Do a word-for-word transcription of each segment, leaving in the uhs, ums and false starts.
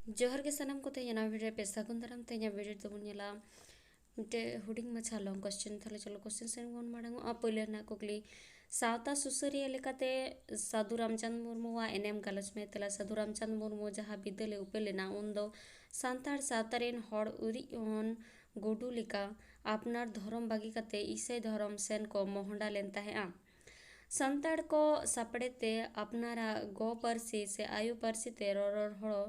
ᱡᱚᱦᱟᱨ ᱜᱮ ᱥᱟᱱᱟᱢ ᱠᱚ, ᱛᱮᱦᱮᱧ ᱱᱟᱣᱟ video ᱨᱮ ᱯᱮ ᱥᱟᱹᱜᱩᱱ ᱫᱟᱨᱟᱢ᱾ ᱛᱮᱦᱮᱧᱟᱜ video ᱨᱮᱫᱚ ᱵᱚᱱ ᱧᱮᱞᱟ ᱢᱤᱫᱴᱮᱡ ᱦᱩᱰᱤᱧ ᱢᱟᱪᱷᱟ long question᱾ ᱛᱟᱦᱞᱮ ᱪᱚᱞᱚ question ᱥᱮᱱ ᱵᱚᱱ ᱢᱟᱲᱟᱝ ᱚᱜᱼᱟ᱾ ᱯᱳᱭᱞᱳ ᱨᱮᱱᱟᱜ ᱠᱩᱠᱞᱤ, ᱥᱟᱶᱛᱟ ᱥᱩᱥᱟᱹᱨᱤᱭᱟᱹ ᱞᱮᱠᱟᱛᱮ ᱥᱟᱹᱫᱷᱩ ᱨᱟᱢᱪᱟᱸᱫᱽ ᱢᱩᱨᱢᱩᱣᱟᱜ ᱮᱱᱮᱢ ᱜᱟᱞᱚᱪ ᱢᱮ᱾ ᱛᱮᱞᱟ, ᱥᱟᱹᱫᱷᱩ ᱨᱟᱢᱪᱟᱸᱫᱽ ᱢᱩᱨᱢᱩ ᱡᱟᱦᱟᱸ ᱵᱤᱫᱟᱹᱞ ᱮ ᱩᱯᱮᱞ ᱞᱮᱱᱟ, ᱩᱱᱫᱚ ᱥᱟᱱᱛᱟᱲ ᱥᱟᱶᱛᱟ ᱨᱮᱱ ᱦᱚᱲ ᱩᱨᱤᱡ ᱦᱚᱱ ᱜᱩᱰᱩ ᱞᱮᱠᱟ ᱟᱯᱱᱟᱨ ᱫᱷᱚᱨᱚᱢ ᱵᱟᱹᱜᱤ ᱠᱟᱛᱮ ᱤᱥᱟᱹᱭ ᱫᱷᱚᱨᱚᱢ ᱥᱮᱱ ᱠᱚ ᱢᱚᱦᱰᱟ ᱞᱮᱱ ᱛᱟᱦᱮᱸᱫᱼᱟ᱾ ᱥᱟᱱᱛᱟᱲ ᱠᱚ ᱥᱟᱯᱲᱮ ᱛᱮ ᱟᱯᱱᱟᱨᱟᱜ ᱜᱚ ᱯᱟᱹᱨᱥᱤ ᱥᱮ ᱟᱭᱳ ᱯᱟᱹᱨᱥᱤ ᱛᱮ ᱨᱚᱨᱚᱲ ᱦᱚᱲ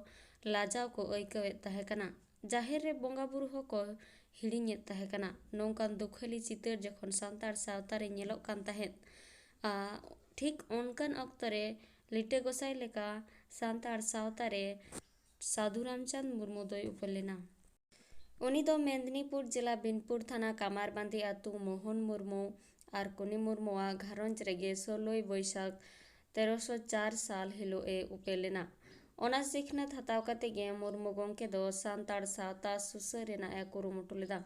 ᱞᱟᱡᱟᱣ ᱠᱚ ᱟᱹᱭᱠᱟᱹᱣᱮᱫ ᱛᱟᱦᱮᱸ ᱠᱟᱱᱟ᱾ ᱡᱟᱦᱮᱨ ᱨᱮ ᱵᱚᱸᱜᱟ ᱵᱩᱨᱩ ᱦᱚᱸᱠᱚ ᱦᱤᱲᱤᱧᱮᱫ ᱛᱟᱦᱮᱸ ᱠᱟᱱᱟ᱾ ᱱᱚᱝᱠᱟᱱ ᱫᱩᱠᱷᱟᱹᱞᱤ ᱪᱤᱛᱟᱹᱨ ᱡᱚᱠᱷᱚᱱ ᱥᱟᱱᱛᱟᱲ ᱥᱟᱶᱛᱟ ᱨᱮ ᱧᱮᱞᱚᱜ ᱠᱟᱱ ᱛᱟᱦᱮᱸᱫ, ᱟ, ᱴᱷᱤᱠ ᱚᱱᱠᱟᱱ ᱚᱠᱛᱚ ᱨᱮ ᱞᱤᱴᱟᱹ ᱜᱚᱸᱥᱟᱭ ᱞᱮᱠᱟ ᱥᱟᱱᱛᱟᱲ ᱥᱟᱶᱛᱟ ᱨᱮ ᱥᱟᱹᱫᱷᱩ ᱨᱟᱢᱪᱟᱸᱫᱽ ᱢᱩᱨᱢᱩ ᱫᱚᱭ ᱩᱯᱮᱞ ᱞᱮᱱᱟ᱾ ᱩᱱᱤ ᱫᱚ ᱢᱮᱫᱽᱱᱤᱯᱩᱨ ᱡᱮᱞᱟ ᱵᱤᱱᱯᱩᱨ ᱛᱷᱟᱱᱟ ᱠᱟᱢᱟᱨᱵᱟᱸᱫᱤ ᱟᱹᱛᱩ ᱢᱳᱦᱚᱱ ᱢᱩᱨᱢᱩ ᱟᱨ ᱠᱩᱱᱤ ᱢᱩᱨᱢᱩᱣᱟᱜ ᱜᱷᱟᱨᱚᱸᱡᱽ ᱨᱮᱜᱮ ᱥᱳᱞᱳᱭ ᱵᱳᱭᱥᱟᱠᱷ ᱛᱮᱨᱚᱥᱚ ᱪᱟᱨ ᱥᱟᱞ ᱦᱤᱞᱳᱜ ᱮ ᱩᱯᱮᱞ ᱞᱮᱱᱟ᱾ ᱚᱱᱟ ᱥᱤᱠᱷᱱᱟᱹᱛ ᱦᱟᱛᱟᱣ ᱠᱟᱛᱮ ᱜᱮ ᱢᱩᱨᱢᱩ ᱜᱚᱢᱠᱮ ᱫᱚ ᱥᱟᱱᱛᱟᱲ ᱥᱟᱶᱛᱟ ᱥᱩᱥᱟᱹᱨ ᱨᱮᱱᱟᱜ ᱮ ᱠᱩᱨᱩᱢᱩᱴᱩ ᱞᱮᱫᱟ᱾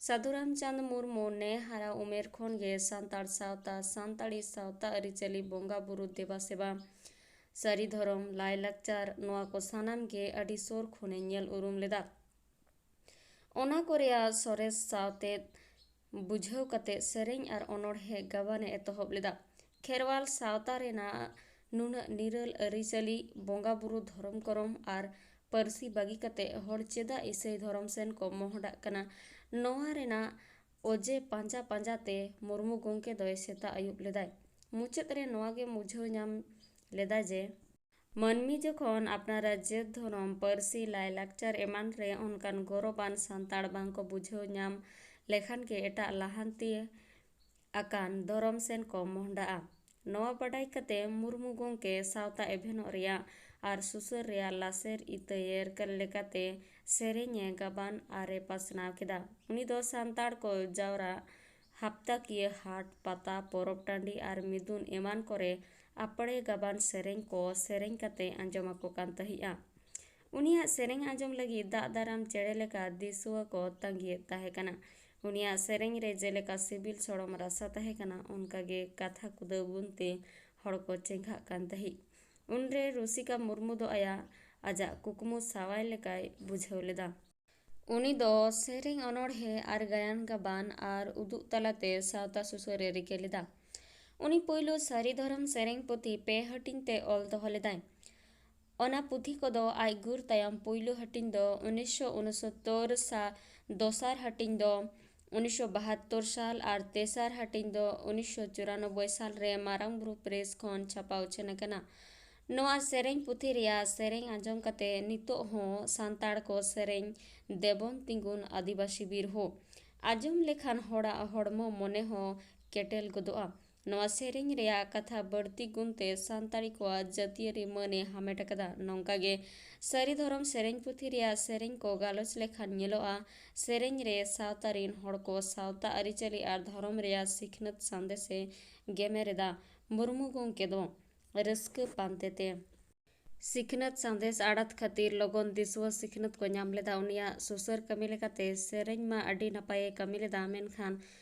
ᱥᱟᱹᱫᱷᱩ ᱨᱟᱢᱪᱟᱸᱫᱽ ᱢᱩᱨᱢᱩ ᱱᱮ ᱦᱟᱨᱟ ᱩᱢᱮᱨ ᱠᱷᱚᱱ ᱜᱮ ᱥᱟᱱᱛᱟᱲ ᱥᱟᱶᱛᱟ, ᱥᱟᱱᱛᱟᱲᱤ ᱥᱟᱶᱛᱟ ᱟᱹᱨᱤᱪᱟᱹᱞᱤ, ᱵᱚᱸᱜᱟ ᱵᱩᱨᱩ ᱫᱮᱵᱟ ᱥᱮᱵᱟ, ᱥᱟᱹᱨᱤ ᱫᱷᱚᱨᱚᱢ, ᱞᱟᱭᱼᱞᱟᱠᱪᱟᱨ, ᱱᱚᱣᱟ ᱠᱚ ᱥᱟᱱᱟᱢ ᱜᱮ ᱟᱹᱰᱤ ᱥᱩᱨ ᱠᱷᱚᱱᱮ ᱧᱮᱞ ᱩᱨᱩᱢ ᱞᱮᱫᱟ᱾ ᱚᱱᱟ ᱠᱚ ᱨᱮᱭᱟᱜ ᱥᱚᱨᱮᱥ ᱥᱟᱶᱛᱮ ᱵᱩᱡᱷᱟᱹᱣ ᱠᱟᱛᱮ ᱥᱮᱨᱮᱧ ᱟᱨ ᱚᱱᱚᱬᱦᱮ ᱜᱟᱵᱟᱱ ᱮ ᱮᱛᱚᱦᱚᱵ ᱞᱮᱫᱟ᱾ ᱠᱷᱮᱨᱣᱟᱞ ᱥᱟᱶᱛᱟ ᱨᱮᱱᱟᱜ ᱱᱩᱱᱟᱹᱜ ᱱᱤᱨᱟᱹᱞ ᱟᱹᱨᱤᱪᱟᱹᱞᱤ, ᱵᱚᱸᱜᱟ ᱵᱩᱨᱩ, ᱫᱷᱚᱨᱚᱢ ᱠᱚᱨᱚᱢ ᱟᱨ ᱯᱟᱹᱨᱥᱤ ᱵᱟᱹᱜᱤ ᱠᱟᱛᱮ ᱦᱚᱲ ᱪᱮᱫᱟᱜ ᱤᱥᱟᱹᱭ ᱫᱷᱚᱨᱚᱢ ᱥᱮᱱ ᱠᱚ ᱢᱚᱦᱰᱟᱜ ᱠᱟᱱᱟ, ᱱᱚᱣᱟ ᱨᱮᱱᱟᱜ ᱚᱡᱮ ᱯᱟᱸᱡᱟ ᱯᱟᱸᱡᱟ ᱛᱮ ᱢᱩᱨᱢᱩ ᱜᱚᱢᱠᱮ ᱫᱚᱭ ᱥᱮᱛᱟᱜ ᱟᱹᱭᱩᱵ ᱞᱮᱫᱟᱭ᱾ ᱢᱩᱪᱟᱹᱫ ᱨᱮ ᱱᱚᱣᱟ ᱜᱮ ᱵᱩᱡᱷᱟᱹᱣ ᱧᱟᱢ ᱞᱮᱫᱟ ᱡᱮ ᱢᱟᱹᱱᱢᱤ ᱡᱚᱠᱷᱚᱱ ᱟᱯᱱᱟᱨᱟᱜ ᱡᱟᱹᱛ, ᱫᱷᱚᱨᱚᱢ, ᱯᱟᱹᱨᱥᱤ, ᱞᱟᱭᱼᱞᱟᱠᱪᱟᱨ ᱮᱢᱟᱱ ᱨᱮ ᱚᱱᱠᱟᱱ ᱜᱚᱨᱚᱵᱟᱱ ᱥᱟᱱᱛᱟᱲ ᱵᱟᱝ ᱠᱚ ᱵᱩᱡᱷᱟᱹᱣ ᱧᱟᱢ ᱞᱮᱠᱷᱟᱱ ᱜᱮ ᱮᱴᱟᱜ ᱞᱟᱦᱟᱱᱛᱤ ᱟᱠᱟᱱ ᱫᱷᱚᱨᱚᱢ ᱥᱮᱱ ᱠᱚ ᱢᱚᱦᱰᱟᱜᱼᱟ᱾ ᱱᱚᱣᱟ ᱵᱟᱰᱟᱭ ᱠᱟᱛᱮ ᱢᱩᱨᱢᱩ ᱜᱚᱢᱠᱮ ᱥᱟᱶᱛᱟ ᱮᱵᱷᱮᱱᱚᱜ ᱨᱮᱭᱟᱜ ᱟᱨ ᱥᱩᱥᱟᱹᱨ ᱨᱮᱭᱟᱜ ᱞᱟᱥᱮᱨ ᱤᱛᱟᱹᱭᱮᱨ ᱞᱮᱠᱟᱛᱮ ᱥᱮᱨᱮᱧ ᱮ ᱜᱟᱵᱟᱱ ᱟᱨ ᱮ ᱯᱟᱥᱱᱟᱣ ᱠᱮᱫᱟ᱾ ᱩᱱᱤ ᱫᱚ ᱥᱟᱱᱛᱟᱲ ᱠᱚ ᱡᱟᱣᱨᱟ ᱦᱟᱯᱛᱟᱠᱤᱭᱟᱹ ᱦᱟᱴ, ᱯᱟᱛᱟ, ᱯᱚᱨᱚᱵᱽ ᱴᱟᱺᱰᱤ ᱟᱨ ᱢᱤᱫᱩᱱ ᱮᱢᱟᱱ ᱠᱚᱨᱮ ᱟᱯᱲᱮ ᱜᱟᱵᱟᱱ ᱥᱮᱨᱮᱧ ᱠᱚ ᱥᱮᱨᱮᱧ ᱠᱟᱛᱮ ᱟᱸᱡᱚᱢ ᱟᱠᱚ ᱠᱟᱱ ᱛᱟᱦᱮᱸᱫᱼᱟ᱾ ᱩᱱᱤᱭᱟᱜ ᱥᱮᱨᱮᱧ ᱟᱸᱡᱚᱢ ᱞᱟᱹᱜᱤᱫ ᱫᱟᱜ ᱫᱟᱨᱟᱢ ᱪᱮᱬᱮ ᱞᱮᱠᱟ ᱫᱤᱥᱩᱣᱟᱹ ᱠᱚ ᱛᱟᱺᱜᱤᱭᱮᱫ ᱛᱟᱦᱮᱸ ᱠᱟᱱᱟ᱾ ᱩᱱᱤᱭᱟᱜ ᱥᱮᱨᱮᱧ ᱨᱮ ᱡᱮᱞᱮᱠᱟ ᱥᱤᱵᱤᱞ ᱥᱚᱲᱚᱢ ᱨᱟᱥᱟ ᱛᱟᱦᱮᱸ ᱠᱟᱱᱟ, ᱚᱱᱠᱟ ᱜᱮ ᱠᱟᱛᱷᱟ ᱠᱩᱫᱟᱹᱣ ᱜᱩᱱ ᱛᱮ ᱦᱚᱲ ᱠᱚ ᱪᱮᱸᱜᱷᱟᱜ ᱠᱟᱱ ᱛᱟᱦᱮᱸᱫ᱾ ᱩᱱᱨᱮ ᱨᱩᱥᱤᱠᱟ ᱢᱩᱨᱢᱩ ᱫᱚ ᱟᱭᱟᱜ ᱟᱡᱟᱜ ᱠᱩᱠᱢᱩ ᱥᱟᱶᱟᱭ ᱞᱮᱠᱟᱭ ᱵᱩᱡᱷᱟᱹᱣ ᱞᱮᱫᱟ᱾ ᱩᱱᱤ ᱫᱚ ᱥᱮᱨᱮᱧ, ᱚᱱᱚᱬᱦᱮ ᱟᱨ ᱜᱟᱭᱟᱱ ᱜᱟᱵᱟᱱ ᱟᱨ ᱩᱫᱩᱜ ᱛᱟᱞᱟᱛᱮ ᱥᱟᱶᱛᱟ ᱥᱩᱥᱟᱹᱨᱮ ᱨᱤᱠᱟᱹ ᱞᱮᱫᱟ᱾ ᱩᱱᱤ ᱯᱩᱭᱞᱩ ᱥᱟᱹᱨᱤ ᱫᱷᱚᱨᱚᱢ ᱥᱮᱨᱮᱧ ᱯᱩᱛᱷᱤ ᱯᱮ ᱦᱟᱹᱴᱤᱧ ᱛᱮ ᱚᱞ ᱫᱚᱦᱚ ᱞᱮᱫᱟᱭ᱾ ᱚᱱᱟ ᱯᱩᱛᱷᱤ ᱠᱚᱫᱚ ᱟᱡ ᱜᱩᱨ ᱛᱟᱭᱚᱢ ᱯᱩᱭᱞᱩ ᱦᱟᱹᱴᱤᱧ ᱫᱚ ᱩᱱᱤᱥᱥᱚ ᱩᱱᱩᱥᱚᱛᱛᱚᱨ ᱥᱟ-, ᱫᱚᱥᱟᱨ ᱦᱟᱹᱴᱤᱧ ᱫᱚ ᱩᱱᱤᱥᱥᱚ ᱵᱟᱦᱟᱛᱛᱳᱨ ᱥᱟᱞ ᱟᱨ ᱛᱮᱥᱟᱨ ᱦᱟᱹᱴᱤᱧ ᱫᱚ ᱩᱱᱤᱥᱥᱚ ᱪᱩᱨᱟᱱᱚᱵᱵᱳᱭ ᱥᱟᱞ ᱨᱮ ᱢᱟᱨᱟᱝ ᱵᱩᱨᱩ ᱯᱨᱮᱥ ᱠᱷᱚᱱ ᱪᱷᱟᱯᱟ ᱩᱪᱷᱟᱹᱱ ᱟᱠᱟᱱᱟ᱾ ᱱᱚᱣᱟ ᱥᱮᱨᱮᱧ ᱯᱩᱛᱷᱤ ᱨᱮᱭᱟᱜ ᱥᱮᱨᱮᱧ ᱟᱸᱡᱚᱢ ᱠᱟᱛᱮ ᱱᱤᱛᱚᱜ ᱦᱚᱸ ᱥᱟᱱᱛᱟᱲ ᱠᱚ ᱥᱮᱨᱮᱧ ᱫᱮᱵᱚᱱ ᱛᱤᱸᱜᱩᱱ ᱟᱹᱫᱤᱵᱟᱹᱥᱤ ᱵᱤᱨ ᱦᱳ ᱟᱸᱡᱚᱢ ᱞᱮᱠᱷᱟᱱ ᱦᱚᱲᱟᱜ ᱦᱚᱲᱢᱚ ᱢᱚᱱᱮ ᱦᱚᱸ ᱠᱮᱴᱮᱞ ᱜᱚᱫᱚᱜᱼᱟ᱾ ᱱᱚᱣᱟ ᱥᱮᱨᱮᱧ ᱨᱮᱭᱟᱜ ᱠᱟᱛᱷᱟ ᱵᱟᱹᱲᱛᱤ ᱜᱩᱱᱛᱮ ᱥᱟᱱᱛᱟᱲᱤ ᱠᱚᱣᱟᱜ ᱡᱟᱹᱛᱤᱭᱟᱹᱨᱤ ᱢᱟᱹᱱ ᱮ ᱦᱟᱢᱮᱴ ᱟᱠᱟᱫᱟ᱾ ᱱᱚᱝᱠᱟ ᱜᱮ ᱥᱟᱹᱨᱤ ᱫᱷᱚᱨᱚᱢ ᱥᱮᱨᱮᱧ ᱯᱩᱛᱷᱤ ᱨᱮᱭᱟᱜ ᱥᱮᱨᱮᱧ ᱠᱚ ᱜᱟᱞᱚᱪ ᱞᱮᱠᱷᱟᱱ ᱧᱮᱞᱚᱜᱼᱟ, ᱥᱮᱨᱮᱧ ᱨᱮ ᱥᱟᱶᱛᱟ ᱨᱤᱱ ᱦᱚᱲ ᱠᱚ ᱥᱟᱶᱛᱟ ᱟᱹᱨᱤᱪᱟᱹᱞᱤ ᱟᱨ ᱫᱷᱚᱨᱚᱢ ᱨᱮᱭᱟᱜ ᱥᱤᱠᱷᱱᱟᱹᱛ ᱥᱟᱸᱫᱮᱥ ᱮ ᱜᱮᱢᱮᱨ ᱮᱫᱟ᱾ ᱢᱩᱨᱢᱩ ᱜᱚᱢᱠᱮ ᱫᱚ ᱨᱟᱹᱥᱠᱟᱹ ᱯᱟᱱᱛᱮ ᱛᱮ ᱥᱤᱠᱷᱱᱟᱹᱛ ᱥᱟᱸᱫᱮᱥ ᱟᱲᱟᱛ ᱠᱷᱟᱹᱛᱤᱨ ᱞᱚᱜᱚᱱ ᱫᱤᱥᱩᱣᱟᱹ ᱥᱤᱠᱷᱱᱟᱹᱛ ᱠᱚ ᱧᱟᱢ ᱞᱮᱫᱟ᱾ ᱩᱱᱤᱭᱟᱜ ᱥᱩᱥᱟᱹᱨ ᱠᱟᱹᱢᱤ ᱞᱮᱠᱟᱛᱮ ᱥᱮᱨᱮᱧ ᱢᱟ ᱟᱹᱰᱤ ᱱᱟᱯᱟᱭᱮ ᱠᱟᱹᱢᱤ ᱞᱮᱫᱟ, ᱢᱮᱱᱠᱷᱟᱱ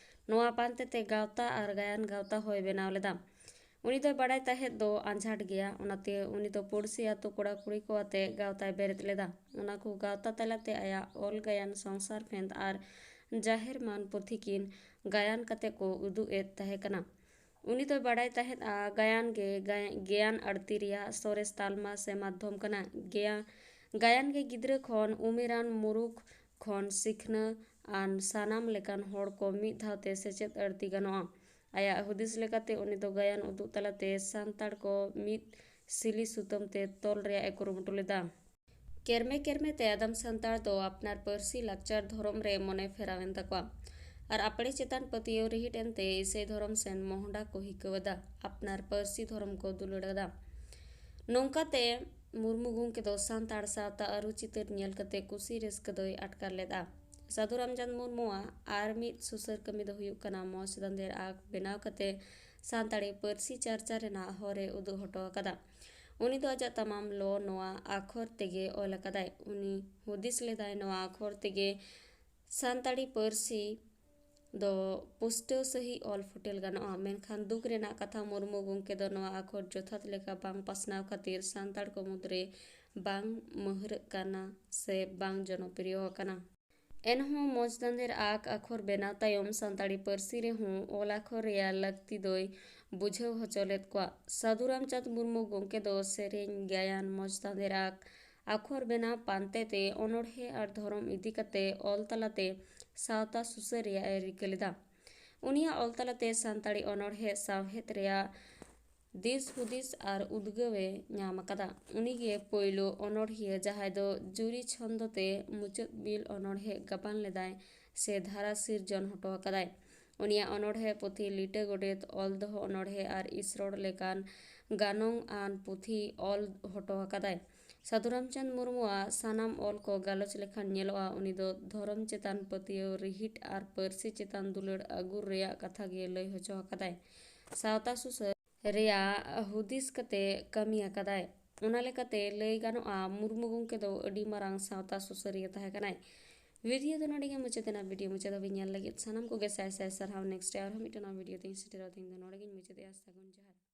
ᱱᱚᱣᱟ ᱯᱟᱱᱛᱮ ᱛᱮ ᱜᱟᱶᱛᱟ ᱟᱨ ᱜᱟᱭᱟᱱ ᱜᱟᱶᱛᱟ ᱦᱚᱸᱭ ᱵᱮᱱᱟᱣ ᱞᱮᱫᱟ᱾ ᱩᱱᱤ ᱫᱚᱭ ᱵᱟᱲᱟᱭ ᱛᱟᱦᱮᱸᱫ ᱫᱚ ᱟᱸᱡᱷᱟᱴ ᱜᱮᱭᱟ, ᱚᱱᱟᱛᱮ ᱩᱱᱤ ᱫᱚ ᱯᱩᱲᱥᱤ ᱟᱛᱳ ᱠᱚᱲᱟ ᱠᱩᱲᱤ ᱠᱚ ᱟᱛᱮ ᱜᱟᱶᱛᱟᱭ ᱵᱮᱨᱮᱫ ᱞᱮᱫᱟ᱾ ᱚᱱᱟ ᱠᱚ ᱜᱟᱶᱛᱟ ᱛᱟᱞᱟᱛᱮ ᱟᱭᱟᱜ ᱚᱞ ᱜᱟᱭᱟᱱ, ᱥᱚᱝᱥᱟᱨ ᱯᱷᱮᱸᱫ ᱟᱨ ᱡᱟᱦᱮᱨ ᱢᱟᱹᱱ ᱯᱩᱛᱷᱤ ᱠᱤᱱ ᱜᱟᱭᱟᱱ ᱠᱟᱛᱮ ᱠᱚ ᱩᱫᱩᱜ ᱮᱫ ᱛᱟᱦᱮᱸ ᱠᱟᱱᱟ᱾ ᱩᱱᱤ ᱫᱚᱭ ᱵᱟᱲᱟᱭ ᱛᱟᱦᱮᱸᱫᱼᱟ, ᱜᱟᱭᱟᱱ ᱜᱮ ᱜᱟᱭ-, ᱜᱮᱭᱟᱱ ᱟᱹᱲᱛᱤ ᱨᱮᱭᱟᱜ ᱥᱚᱨᱮᱥ ᱛᱟᱞᱢᱟ ᱥᱮ ᱢᱟᱫᱽᱫᱷᱚᱢ ᱠᱟᱱᱟ᱾ ᱜᱮᱭᱟ-, ᱜᱟᱭᱟᱱ ᱜᱮ ᱜᱤᱫᱽᱨᱟᱹ ᱠᱷᱚᱱ ᱩᱢᱮᱨᱟᱱ ᱢᱩᱨᱩᱠᱷ ᱠᱷᱚᱱ ᱥᱤᱠᱷᱱᱟᱹ ᱟᱱ ᱥᱟᱱᱟᱢ ᱞᱮᱠᱟᱱ ᱦᱚᱲ ᱠᱚ ᱢᱤᱫ ᱫᱷᱟᱣ ᱛᱮ ᱥᱮᱪᱮᱫ ᱟᱹᱲᱛᱤ ᱜᱟᱱᱚᱜᱼᱟ᱾ ᱟᱭᱟᱜ ᱦᱩᱫᱤᱥ ᱞᱮᱠᱟᱛᱮ ᱩᱱᱤ ᱫᱚ ᱜᱟᱭᱟᱱ ᱩᱫᱩᱜ ᱛᱟᱞᱟᱛᱮ ᱥᱟᱱᱛᱟᱲ ᱠᱚ ᱢᱤᱫ ᱥᱤᱞᱤ ᱥᱩᱛᱟᱹᱢ ᱛᱮ ᱛᱚᱞ ᱨᱮᱭᱟᱜ ᱮ ᱠᱩᱨᱩᱢᱩᱴᱩ ᱞᱮᱫᱟ᱾ ᱠᱮᱨᱢᱮ ᱠᱮᱨᱢᱮ ᱛᱮ ᱟᱫᱚᱢ ᱥᱟᱱᱛᱟᱲ ᱫᱚ ᱟᱯᱱᱟᱨ ᱯᱟᱹᱨᱥᱤ ᱞᱟᱠᱪᱟᱨ ᱫᱷᱚᱨᱚᱢ ᱨᱮ ᱢᱚᱱᱮ ᱯᱷᱮᱨᱟᱣ ᱮᱱ ᱛᱟᱠᱚᱣᱟ ᱟᱨ ᱟᱯᱲᱮ ᱪᱮᱛᱟᱱ ᱯᱟᱹᱛᱭᱟᱹᱣ ᱨᱤᱦᱤᱴ ᱮᱱᱛᱮ ᱤᱥᱟᱹᱭ ᱫᱷᱚᱨᱚᱢ ᱥᱮᱱ ᱢᱚᱦᱰᱟ ᱠᱚ ᱦᱤᱠᱟᱹᱣ ᱮᱫᱟ, ᱟᱯᱱᱟᱨ ᱯᱟᱹᱨᱥᱤ ᱫᱷᱚᱨᱚᱢ ᱠᱚ ᱫᱩᱞᱟᱹᱲ ᱮᱫᱟ᱾ ᱱᱚᱝᱠᱟᱛᱮ ᱢᱩᱨᱢᱩ ᱜᱚᱢᱠᱮ ᱫᱚ ᱥᱟᱱᱛᱟᱲ ᱥᱟᱶᱛᱟ ᱟᱹᱨᱩ ᱪᱤᱛᱟᱹᱨ ᱧᱮᱞ ᱠᱟᱛᱮ ᱠᱩᱥᱤ ᱨᱟᱹᱥᱠᱟᱹ ᱫᱚᱭ ᱟᱴᱠᱟᱨ ᱞᱮᱫᱼᱟ᱾ ᱥᱟᱹᱫᱷᱩ ᱨᱟᱢᱪᱟᱸᱫᱽ ᱢᱩᱨᱢᱩᱣᱟᱜ ᱟᱨ ᱢᱤᱫ ᱥᱩᱥᱟᱹᱨ ᱠᱟᱹᱢᱤ ᱫᱚ ᱦᱩᱭᱩᱜ ᱠᱟᱱᱟ ᱢᱚᱸᱡᱽ ᱫᱟᱸᱫᱮᱨ ᱟᱸᱠ ᱵᱮᱱᱟᱣ ᱠᱟᱛᱮ ᱥᱟᱱᱛᱟᱲᱤ ᱯᱟᱹᱨᱥᱤ ᱪᱟᱨᱪᱟ ᱨᱮᱱᱟᱜ ᱦᱚᱨ ᱮ ᱩᱫᱩᱜ ᱦᱚᱴᱚ ᱟᱠᱟᱫᱟ᱾ ᱩᱱᱤ ᱫᱚ ᱟᱡᱟᱜ ᱛᱟᱢᱟᱢ ᱞᱚ ᱱᱚᱣᱟ ᱟᱠᱷᱚᱨ ᱛᱮᱜᱮ ᱚᱞ ᱟᱠᱟᱫᱟᱭ᱾ ᱩᱱᱤ ᱦᱩᱫᱤᱥ ᱞᱮᱫᱟᱭ ᱱᱚᱣᱟ ᱟᱠᱷᱚᱨ ᱛᱮᱜᱮ ᱥᱟᱱᱛᱟᱲᱤ ᱯᱟᱹᱨᱥᱤ ᱫᱚ ᱯᱩᱥᱴᱟᱹᱣ ᱥᱟᱹᱦᱤᱡ ᱚᱞ ᱯᱷᱩᱴᱮᱞ ᱜᱟᱱᱚᱜᱼᱟ᱾ ᱢᱮᱱᱠᱷᱟᱱ ᱫᱩᱠ ᱨᱮᱱᱟᱜ ᱠᱟᱛᱷᱟ, ᱢᱩᱨᱢᱩ ᱜᱚᱢᱠᱮ ᱫᱚ ᱱᱚᱣᱟ ᱟᱠᱷᱚᱨ ᱡᱚᱛᱷᱟᱛ ᱞᱮᱠᱟ ᱵᱟᱝ ᱯᱟᱥᱱᱟᱣ ᱠᱷᱟᱹᱛᱤᱨ ᱥᱟᱱᱛᱟᱲ ᱠᱚ ᱢᱩᱫᱽᱨᱮ ᱵᱟᱝ ᱢᱟᱹᱦᱨᱟᱹᱜ ᱠᱟᱱᱟ ᱥᱮ ᱵᱟᱝ ᱡᱚᱱᱚᱯᱨᱤᱭᱚ ᱟᱠᱟᱱᱟ᱾ ᱮᱱᱦᱚᱸ ᱢᱚᱡᱽ ᱫᱟᱸᱫᱮᱨ ᱟᱠ ᱟᱠᱷᱚᱨ ᱵᱮᱱᱟᱣ ᱛᱟᱭᱚᱢ ᱥᱟᱱᱛᱟᱲᱤ ᱯᱟᱹᱨᱥᱤ ᱨᱮᱦᱚᱸ ᱚᱞ ᱟᱠᱷᱚᱨ ᱨᱮᱭᱟᱜ ᱞᱟᱹᱠᱛᱤ ᱫᱚᱭ ᱵᱩᱡᱷᱟᱹᱣ ᱦᱚᱪᱚ ᱞᱮᱫ ᱠᱚᱣᱟ᱾ ᱥᱟᱹᱫᱷᱩ ᱨᱟᱢᱪᱟᱸᱫᱽ ᱢᱩᱨᱢᱩ ᱜᱚᱢᱠᱮ ᱫᱚ ᱥᱮᱨᱮᱧ, ᱜᱟᱭᱟᱱ, ᱢᱚᱡᱽ ᱫᱟᱸᱫᱮᱨ ᱟᱠ ᱟᱠᱷᱚᱨ ᱵᱮᱱᱟᱣ ᱯᱟᱱᱛᱮ ᱛᱮ ᱚᱱᱚᱬᱦᱮ ᱟᱨ ᱫᱷᱚᱨᱚᱢ ᱤᱫᱤ ᱠᱟᱛᱮ ᱚᱞ ᱛᱟᱞᱟᱛᱮ ᱥᱟᱶᱛᱟ ᱥᱩᱥᱟᱹᱨ ᱨᱮᱭᱟᱜ ᱮ ᱨᱤᱠᱟᱹ ᱞᱮᱫᱟ᱾ ᱩᱱᱤᱭᱟᱜ ᱚᱞ ᱛᱟᱞᱟᱛᱮ ᱥᱟᱱᱛᱟᱲᱤ ᱚᱱᱚᱬᱦᱮ ᱥᱟᱶᱦᱮᱫ ᱨᱮᱭᱟᱜ ᱫᱤᱥ ᱦᱩᱫᱤᱥ ᱟᱨ ᱩᱫᱽᱜᱟᱹᱣ ᱮ ᱧᱟᱢ ᱟᱠᱟᱫᱟ᱾ ᱩᱱᱤᱜᱮ ᱯᱳᱭᱞᱳ ᱚᱱᱚᱬᱦᱤᱭᱟᱹ ᱡᱟᱦᱟᱸᱭ ᱫᱚ ᱡᱩᱨᱤ ᱪᱷᱚᱱᱫᱚ ᱛᱮ ᱢᱩᱪᱟᱹᱫ ᱵᱤᱞ ᱚᱱᱚᱬᱦᱮ ᱜᱟᱵᱟᱱ ᱞᱮᱫᱟᱭ ᱥᱮ ᱫᱷᱟᱨᱟ ᱥᱤᱨᱡᱚᱱ ᱦᱚᱴᱚ ᱟᱠᱟᱫᱟᱭ᱾ ᱩᱱᱤᱭᱟᱜ ᱚᱱᱚᱬᱦᱮ ᱯᱩᱛᱷᱤ ᱞᱤᱴᱟᱹ ᱜᱚᱰᱮᱛ ᱚᱞ ᱫᱚᱦᱚ ᱚᱱᱚᱬᱦᱮ ᱟᱨ ᱤᱥᱨᱚᱲ ᱞᱮᱠᱟᱱ ᱜᱟᱱᱚᱝ ᱟᱱ ᱯᱩᱛᱷᱤ ᱚᱞ ᱦᱚᱴᱚ ᱟᱠᱟᱫᱟᱭ᱾ ᱥᱟᱹᱫᱷᱩ ᱨᱟᱢᱪᱟᱸᱫᱽ ᱢᱩᱨᱢᱩᱣᱟᱜ ᱥᱟᱱᱟᱢ ᱚᱞ ᱠᱚ ᱜᱟᱞᱚᱪ ᱞᱮᱠᱷᱟᱱ ᱧᱮᱞᱚᱜᱼᱟ, ᱩᱱᱤ ᱫᱚ ᱫᱷᱚᱨᱚᱢ ᱪᱮᱛᱟᱱ ᱯᱟᱹᱛᱭᱟᱹᱣ ᱨᱤᱦᱤᱴ ᱟᱨ ᱯᱟᱹᱨᱥᱤ ᱪᱮᱛᱟᱱ ᱫᱩᱞᱟᱹᱲ ᱟᱹᱜᱩ ᱨᱮᱭᱟᱜ ᱠᱟᱛᱷᱟ ᱜᱮ ᱞᱟᱹᱭ ᱦᱚᱪᱚ ᱟᱠᱟᱫᱟᱭ᱾ ᱥᱟᱶᱛᱟ ᱥᱩᱥᱟᱹᱨ ᱨᱮᱭᱟᱜ ᱦᱩᱫᱤᱥ ᱠᱟᱛᱮ ᱠᱟᱹᱢᱤ ᱟᱠᱟᱫᱟᱭ᱾ ᱚᱱᱟ ᱞᱮᱠᱟᱛᱮ ᱞᱟᱹᱭ ᱜᱟᱱᱚᱜᱼᱟ, ᱢᱩᱨᱢᱩ ᱜᱚᱢᱠᱮ ᱫᱚ ᱟᱹᱰᱤ ᱢᱟᱨᱟᱝ ᱥᱟᱶᱛᱟ ᱥᱩᱥᱟᱹᱨᱤᱭᱟᱹ ᱛᱟᱦᱮᱸ ᱠᱟᱱᱟᱭ᱾ ᱵᱷᱤᱰᱤᱭᱳ ᱫᱚ ᱱᱚᱰᱮ ᱜᱮ ᱢᱩᱪᱟᱹᱫ ᱮᱱᱟ᱾ ᱵᱷᱤᱰᱤᱭᱳ ᱢᱩᱪᱟᱹᱫ ᱦᱟᱹᱵᱤᱡ ᱧᱮᱞ ᱞᱟᱹᱜᱤᱫ ᱥᱟᱱᱟᱢ ᱠᱚᱜᱮ ᱥᱟᱭ ᱥᱟᱭ ᱥᱟᱨᱦᱟᱣ᱾ ᱱᱮᱠᱥᱴ ᱨᱮ ᱟᱨᱦᱚᱸ ᱢᱤᱫᱴᱟᱝ ᱱᱟᱣᱟ ᱵᱷᱤᱰᱤᱭᱳ ᱛᱮᱧ ᱥᱮᱴᱮᱨᱚᱜᱼᱟ᱾ ᱛᱮᱦᱮᱧ ᱫᱚ ᱱᱚᱰᱮ ᱜᱮᱧ ᱢᱩᱪᱟᱹᱫᱮᱜᱼᱟ᱾ ᱥᱟᱹᱜᱩᱱ ᱡᱚᱦᱟᱨ᱾